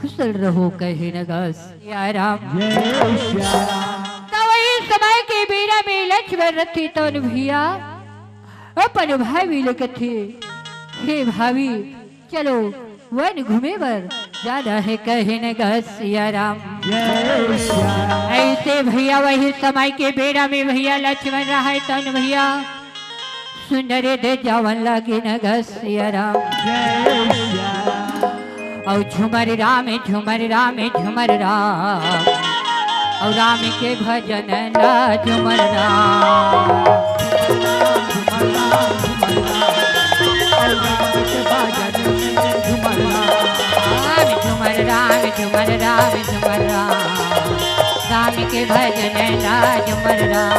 खुशल रहो कहे न गा सिया राम। त वही समय के बेरा में लक्ष्मण रथी तोन भइया अपन भाभी ले कथे, हे भाभी, चलो वन घूमे बर जाना हे कहे न गा सिया राम। अइसे भइया वही समय के बेरा में भइया लक्ष्मण रहय तोन भइया सुंदर दे जावन लगिन गा सिया राम। अउ झूमर राम, झूमर राम, झूमर राम। अउ राम के भजन ला झूमर राम। राम झूमर राम, झूमर राम, झूमर राम। राम के भजन ला झूमर राम।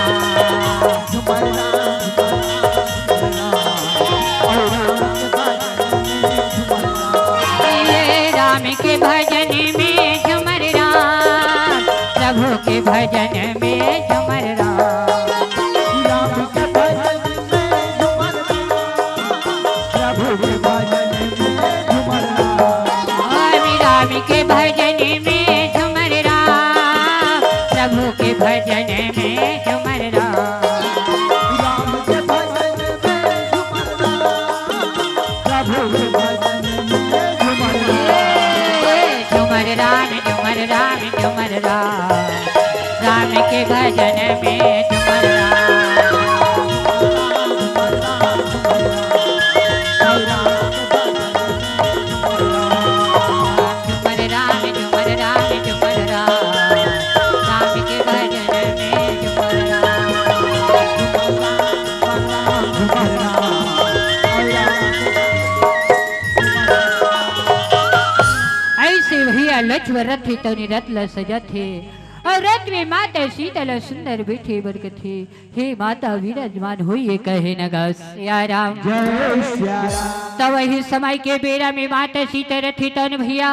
ये राम के भजन में झूमर राम, प्रभु के भजन में झूमर राम। स्वामी राम के भजन में झूमर राम, प्रभु के भजन में झूमर राम। झूमर राम, झूमर राम, झूमर राम, राम के भजन में झूमर राम। झूमर राम, झूमर राम, झूमर राम, राम के भजन में झूमर राम। अइसे भइया लक्ष्मण रथी तोन रथ ल सजाथे अउ रथ में माता सीता ल सुंदर बइठे बर कथे। हे माता विराजमान होइए कहे न गा सिया राम। जय सिया राम। त वही समय के बेरा में माता सीता रथी तोन भइया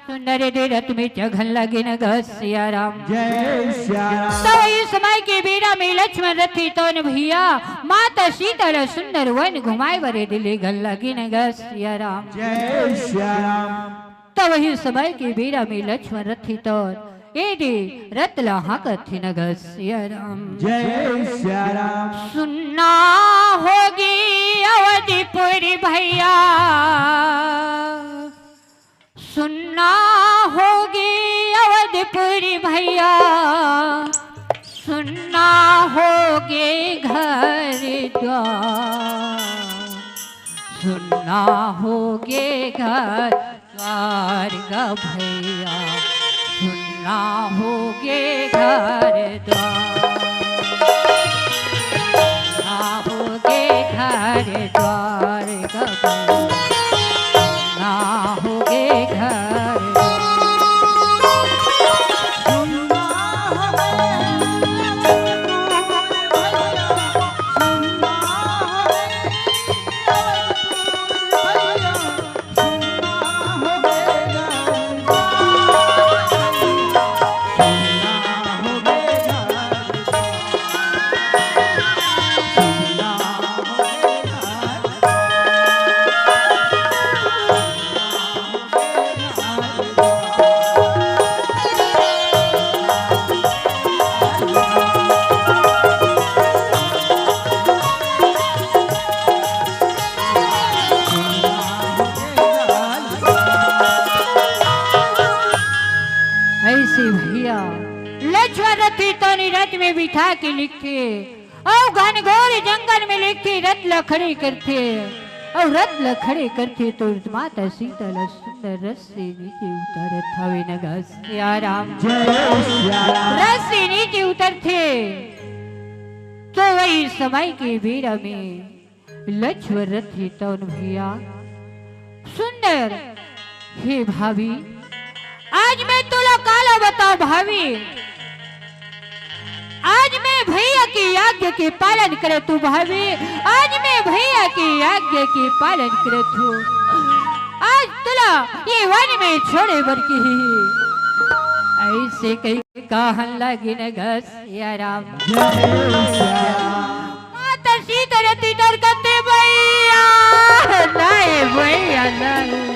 सुंदर दे रथ में चघन लगिन गा सिया राम। जय सिया राम। त वही समय के बेरा में लक्ष्मण रथी तोन भइया माता सीता ल सुंदर वन घुमाए बर दे लेगन लगिन गा सिया राम। जय सिया राम। त वही समय के बेरा में लक्ष्मण रथी तोन ए दे रत ला हाँ कथे न गा सिया राम। जय सिया राम। सुन्ना होगे अवधपुरी भैया, सुन्ना होगे अवधपुरी भैया, सुन्ना होगे घर द्वार, सुन्ना होगे घर द्वार गा भैया, सुन्ना होगे घर द्वार, सुन्ना होगे घर द्वार गा भैया, सुन्ना होगे घर द्वार। अइसे भैया, लछवा रथ ल तोन रथ में बिठा के लेगथे, अउ घनघोर जंगल में लेगथे, रथ ल खड़े करथे, अउ रथ ल खड़े करथे, तो माता सीता ल सुंदर रथ से नीचे उतारत हवे न गा सिया राम। जय सिया राम। रथ से नीचे उतरथे, तो वही समय के बेरा में लछवा रथ ल तोन भैया, सुंदर, हे भाभी, आज मैं तोला काला बताओं भाभी, आज मैं भैया के आज्ञा के पालन करत हूँ भाभी, आज मैं भैया के आज्ञा के पालन करत हूँ। आज तोला ये वन में छोड़े बर कहे हे। अइसे कहि के कहन लगिन गा सिया राम। जय सिया राम। माता सीता रथ ल तोर कथे भैया, नहीं भैया नहीं।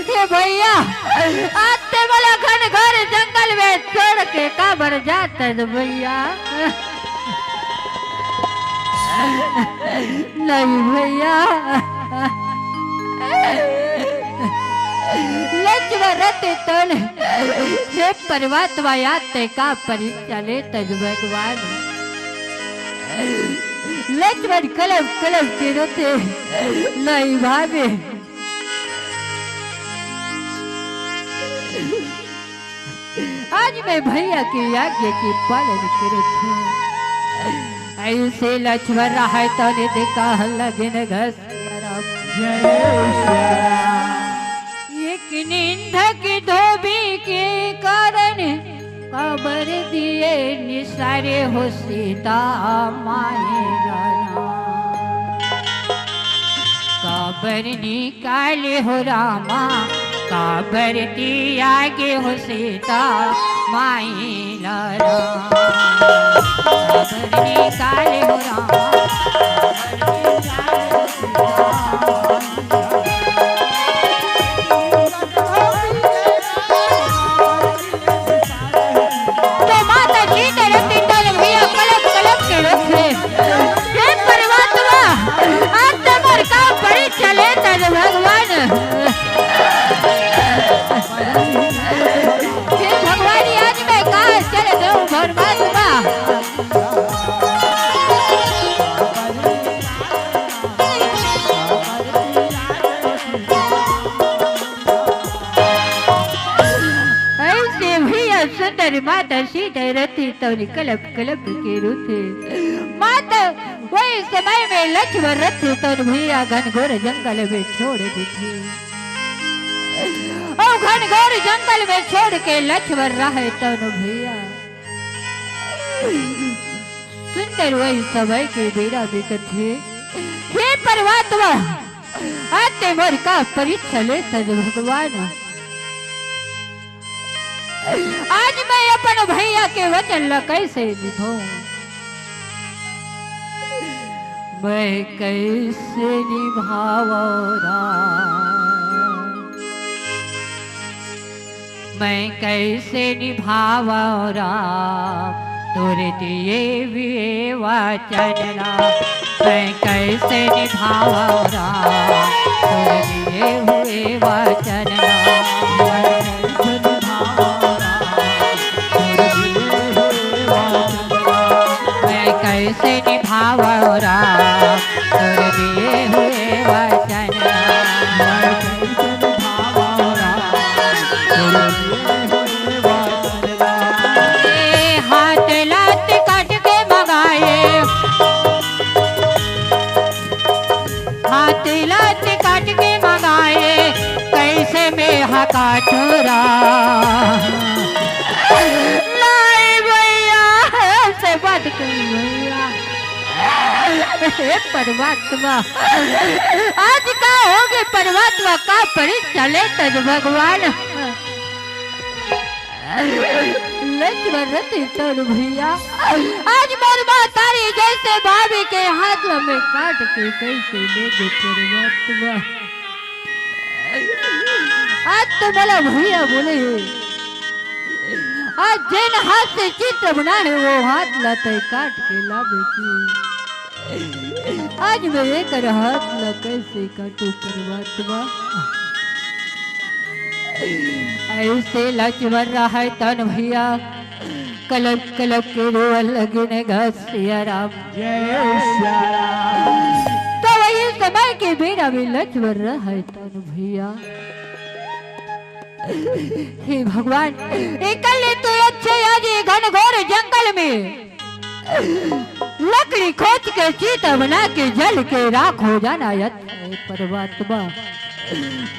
हे भैया, आज तें मोला घनघोर जंगल में छोड़ के काबर जात हस भैया? नहीं भैया, लछवा रथ ल तोन, हे परमात्मा, आज तें का परीक्षा लेत हस भगवान। लछवा कलप कलप के रोथे, नहीं भाभी, आज मैं भैया के आज्ञा के पालन करत हूँ। अइसे लछवा रथ ल तोन ए दे कहन लगिन गा सिया राम। जय सिया राम। एक निंदक धोबी के कारण काबर दिए निसारे हो सीता माई ला राम। काबर निकाले हो रामा, काबर त्यागे हो सीता माई ला राम। काबर निकाले हो रामा, काबर त्यागे हो सीता माई ला राम। तो माता सीता रथ ल तोन भैया कलप कलप के रोथे। हे परमात्मा, आज तें मोर का परीक्षा लेत हस भगवान। हे भगवान, आज मैं कहाँ चल जाऊँ परमात्मा। अइसे भैया सुंदर माता सीता रथ ल तोन कलप कलप के रोथे। माता वही समय में लछवा रथ ल तोन भैया घनघोर जंगल में छोड़ देथे। अउ घनघोर जंगल में छोड़ के लछवा रथ ल तोन भैया सुंदर वही समय के बेरा में कथे, हे परमात्मा, आज तें मोर का परीक्षा लेत हस भगवान। आज मैं अपन भैया के वचन ला कइसे निभाऊं? मैं कइसे निभावं राम? मैं कैसे निभावं राम तोर दिए हुए वचन ला। मैं कैसे निभावं राम तोर दिए हुए वचन ला। मैं कैसे निभावं राम तोर दिए हुए वचन ला। मैं कैसे निभावं राम तोर दिए हुए वचन ला। मैं कैसे निभावं राम तोर दिए हुए वचन ला। ए हाथ लात काट के मंगाए, हाथ लात काट के मंगाए, कैसे मैं हका छोरा। नहीं भैया, ऐसे मत कर भैया। हे परमात्मा, आज का होगे परमात्मा, का परी चले तज भगवान। लक्ष्मण रथी तोर भैया, आज मोर महतारी जैसे भाभी के हाथ ला मैं काट के कैसे ले दे परमात्मा। आज तो मोला भैया बोले हे, आज जेन हाथ से चिता बनाए हे, वो हाथ ला तैं काट के लाबे की। आज मैं एकर हाथ ला कैसे काटूं परमात्मा। ऐसे लक्ष्मण रहय तौन भैया, कलप कलप के रोवल लगिन गा सिया राम। जय सिया राम। तो वही समय के बेरा में लक्ष्मण रहय तौन भैया। हे भगवान, एकर ले तो अच्छे आज ये घनघोर जंगल में लकड़ी खोज के चिता बना के जल के राख हो जाना अच्छा हे परमात्मा,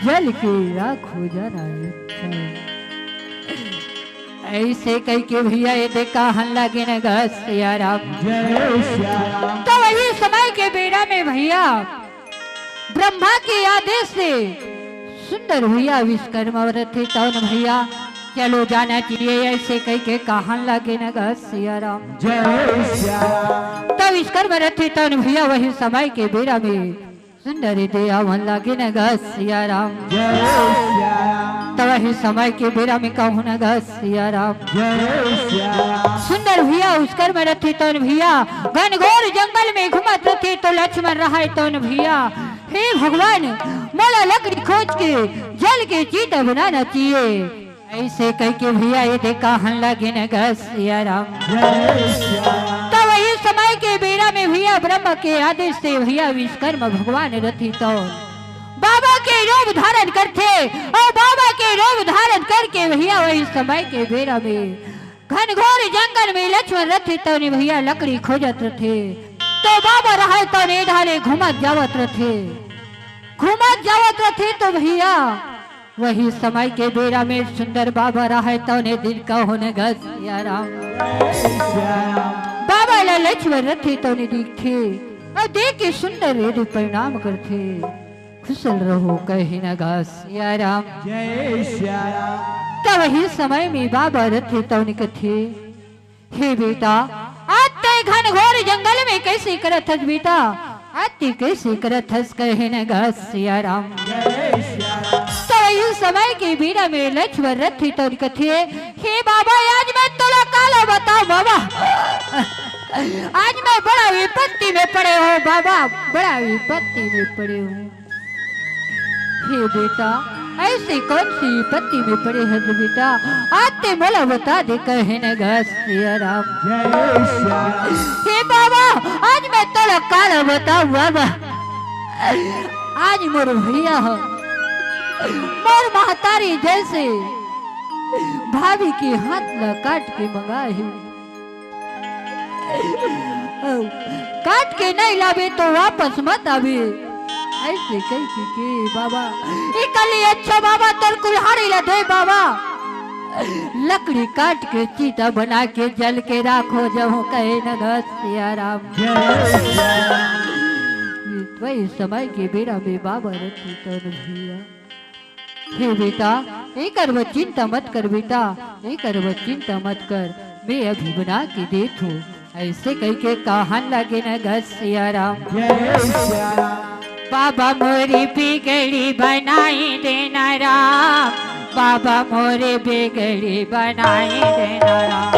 जल के राख हो जाना अच्छा हे। ऐसे कहिके भैया ये दे कहन लगिन गा सिया राम। जय सिया राम। तो वही समय के बेरा में भैया ब्रह्मा के आदेश से सुंदर भैया विश्वकर्मा रथे तौन भैया चलो जाना चाहिए, ऐसे कहिके कहन लगिन गा सिया राम। जय सिया राम। तो विश्वकर्मा रथे तौन भैया वही समय के बेरा में सुंदर दे आवन लगिन गा सिया राम। जय सिया राम। तो वही समय के बेरा में कहूं न गा सिया राम। जय सिया राम। सुंदर भैया विश्वकर्मा रथे तौन भैया घनघोर जंगल में घूमत रथे तो लक्ष्मण रहय तौन भैया, हे भगवान, मोला लकड़ी खोज के जल के चिता बनाना चाहिए। ऐसे कहिके भैया ये दे कहन लगिन गा सिया राम। जय सिया राम। तो वही समय के बेरा में भैया ब्रह्मा के आदेश से भैया विश्वकर्मा भगवान रथे तौन बाबा के रूप धारण करथे और बाबा के रूप धारण करके भैया वही समय के बेरा में घनघोर जंगल में लक्ष्मण रथे तौन भैया लकड़ी खोजत रथे। तो बाबा रहय तौन ए डाहर ले घूमत जावत रथे, घूमत जावत रथे तो भैया वही समय के बेरा में सुंदर बाबा रहय तौन ए दिन कहूं न गा सिया राम। बाबा ला लक्ष्मण रथे तौन दिखथे, अउ देख के सुंदर ए दे प्रणाम करथे। खुशल रहो कहिन गा सिया राम। जय सिया राम। त वही समय में बाबा रथे तौन कथे, हे बेटा, आज तैं घनघोर जंगल में कइसे करत हस बेटा? आज तैं कइसे करत हस कहिन गा सिया राम। जय सिया राम। त वही समय के बेरा में लक्ष्मण रथे तौन कथे, हे बाबा, आज मैं तोला काला बताऊं बाबा। आज मैं बड़ा विपत्ति में पड़े हूं बाबा, बड़ा विपत्ति में पड़े हूं। हे बेटा, अइसे कौन सी विपत्ति में पड़े हस बेटा? आज तैं मोला बता दे कहिन गा सिया राम। जय सिया राम। हे बाबा, आज मैं तोला काला बताऊं बाबा। आज मोर भैया ह, मोर महतारी जइसे भाभी के हाथ ला काट के मंगाय हे। काट के नइ लाबे त वापस मत आबे। अइसे कहिके बाबा, एकर ले अच्छा बाबा तोर कुल्हाड़ी ला दे बाबा। लकड़ी काट के चिता बना के जल के राख हो जाहूं कहिन गा सिया राम। जय सिया राम। वही समय के बेरा में बाबा रथे तौन भैया हे बेटा, एकर बर चिंता मत कर बेटा, एकर बर चिंता मत कर, मैं अभी बना के देत हूं। अइसे कहिके कहन लगिन गा सिया राम। जय सिया राम। बाबा मोरी बिगड़ी बनाई देना राम, बाबा मोरे बिगड़ी बनाई देना राम।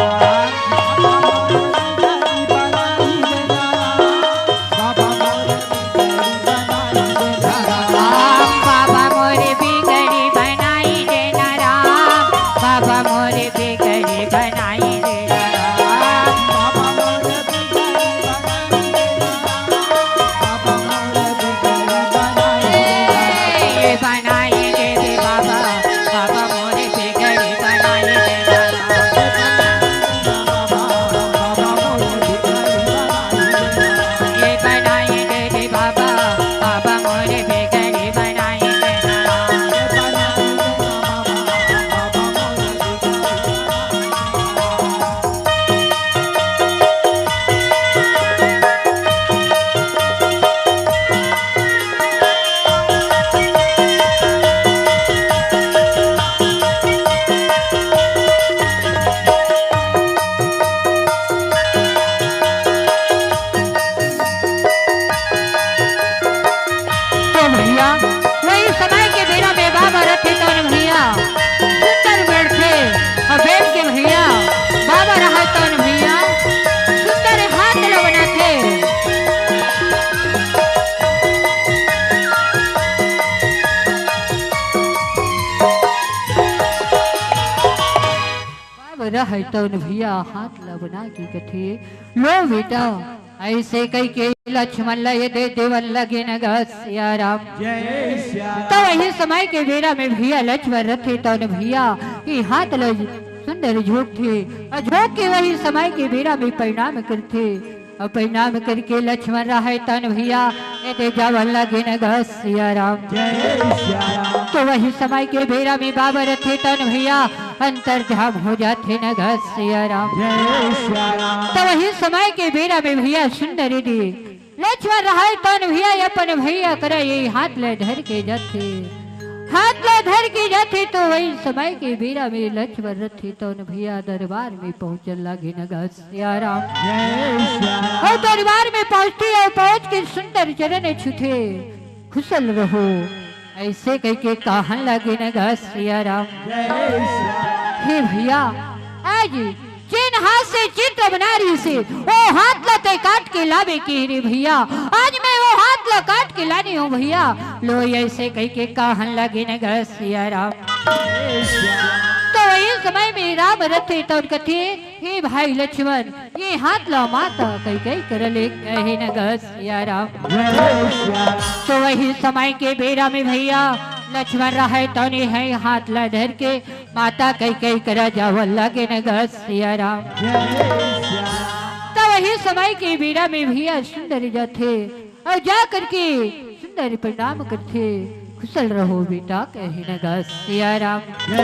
राम, बाबा मोरे बिगड़ी बनाई देना राम। बाबा मोरे बिगड़ी बनाई देना राम। बनाई दे दे बाबा, बाबा मोरे बिगड़ी बनाई दे दे। ये बनाई दे दे बाबा, बाबा मोरे बिगड़ी बनाई दे दे। तो भैया, वही समय के बेरा में बाबा रथे तौन भैया सुंदर बैठे, अउ बैठ के भैया बाबा रहे तौन भैया सुंदर हाथ ल बनाथे। बाबा रहे तौन भैया हाथ ल बना के कथे, "लो बेटा।" अइसे कहिके लक्ष्मण ल ये दे देवन लगिन ग सिया राम। जय सिया राम। त वही समय के बेरा में भैया लक्ष्मण रथे तौन भैया ये हाथ ल सुंदर झोंकथे, अउ झोंक के वही समय के बेरा में प्रणाम करथे, अउ प्रणाम करके लक्ष्मण रहे तौन भैया ये दे जावन लगिन ग सिया राम। जय सिया राम। तो वही समय के बेरा में बाबा रथे तौन भैया अंतर्धाम हो जाथे न ग सिया राम। जय सिया राम। तो वही समय के बेरा में भैया सुंदर दे लक्ष्मण रहे तौन भैया अपन भैया करा ये हाथ ल धर के जाथे, हाथ ल धर के जाथे। तो वही समय के बेरा में लक्ष्मण रथे तौन भैया दरबार में पहुंचन लागे न ग सिया राम। जय सिया राम। अउ दरबार में पहुंचथे अउ पहुंच के सुंदर चरण छूथे, "खुशल रहो।" अइसे कहिके कहन लागे न ग सिया राम। जय सिया राम। हे भैया, आज जेन हाथ से चित्र बना रहिसे, ओ हाथ ल तैं काट के लाबे के रे भैया। आज मैं ओ हाथ ल काट के लाने हों भैया। लो अइसे कहिके कहन लागे न ग सिया राम। जय सिया राम। तो वही समय में राम रथे तौन कथे, "हे भाई लक्ष्मण, ये हाथ ल माता कैकई करा ले कहे न ग सिया राम।" जय सिया राम। तो वही समय के बेरा में भैया लक्ष्मण रहे तौन हे हाथ ल धर के माता कैकई करा जावन लागे न ग सिया राम। जय सिया राम। त वही समय के बेरा में भैया सुंदर जाथे अउ जा करके सुंदर प्रणाम करथे, "खुशल रहो बेटा," कहे न ग सिया राम। जय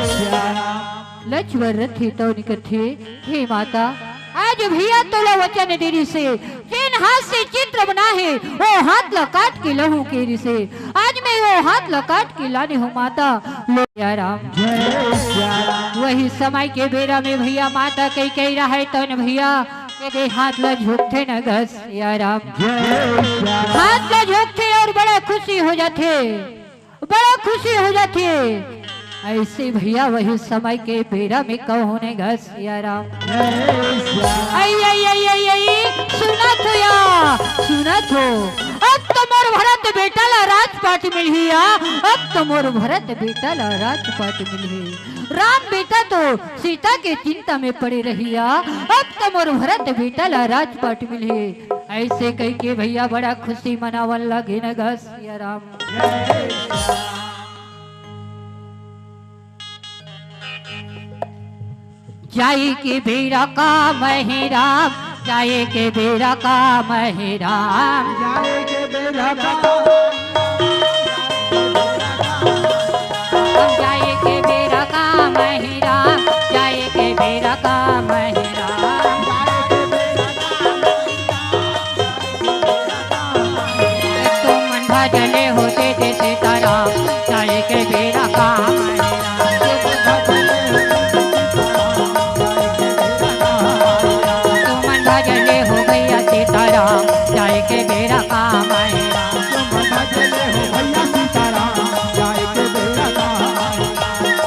सिया राम। लक्ष्मण रथे तौन कथे, "हे माता, आज भैया तोला वचन दे रिहिसे, जेन हाथ से चित्र बना हे, ओ हाथ ल काट के लहूं के रिहिसे। आज मैं ओ हाथ ल काट के लाने हों माता, लो सिया राम।" जय सिया राम। वही समय के बेरा में भैया माता कैकई रहे तौन भैया ये दे हाथ ल झोंकथे न ग सिया राम। जय सिया राम। हाथ ल झोंकथे अउ बड़ा खुशी हो जाथे, बड़ा खुशी हो जाथे। अइसे भैया वही समय के बेरा में कहूं न ग सिया राम। जय सिया राम। अई, अई, अई, अई, अई, सुनत हो या, सुनत हो। अब तो मोर भरत बेटा ला राजपाट मिलही या, अब तो मोर भरत बेटा ला राजपाट मिलही। राम बेटा तो सीता के चिंता में पड़े रही या, अब तो मोर भरत बेटा ला राजपाट मिलही। अइसे कहिके भैया बड़ा खुशी मनावन लागे न ग सिया राम। जाए के बेरा काम हे राम, जाए के बेरा काम हे राम। जाए के बेरा काम। हम जाए के बेरा काम हे राम, जाए के बेरा काम हे राम। तुमन भजले हो दे दे सीताराम, जाए के बेरा काम हे राम। तुमन भजले हो भैया सीताराम, जाए के बेरा काम हे राम। तुमन भजले हो भैया सीताराम, जाए के बेरा काम हे राम।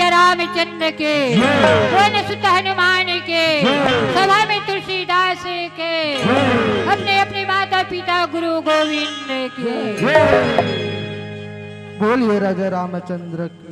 रामचंद्र के, वन सुत हनुमान के, सभा में तुलसीदास के, अपने अपने माता पिता गुरु गोविंद के। बोलिए राजा रामचंद्र की।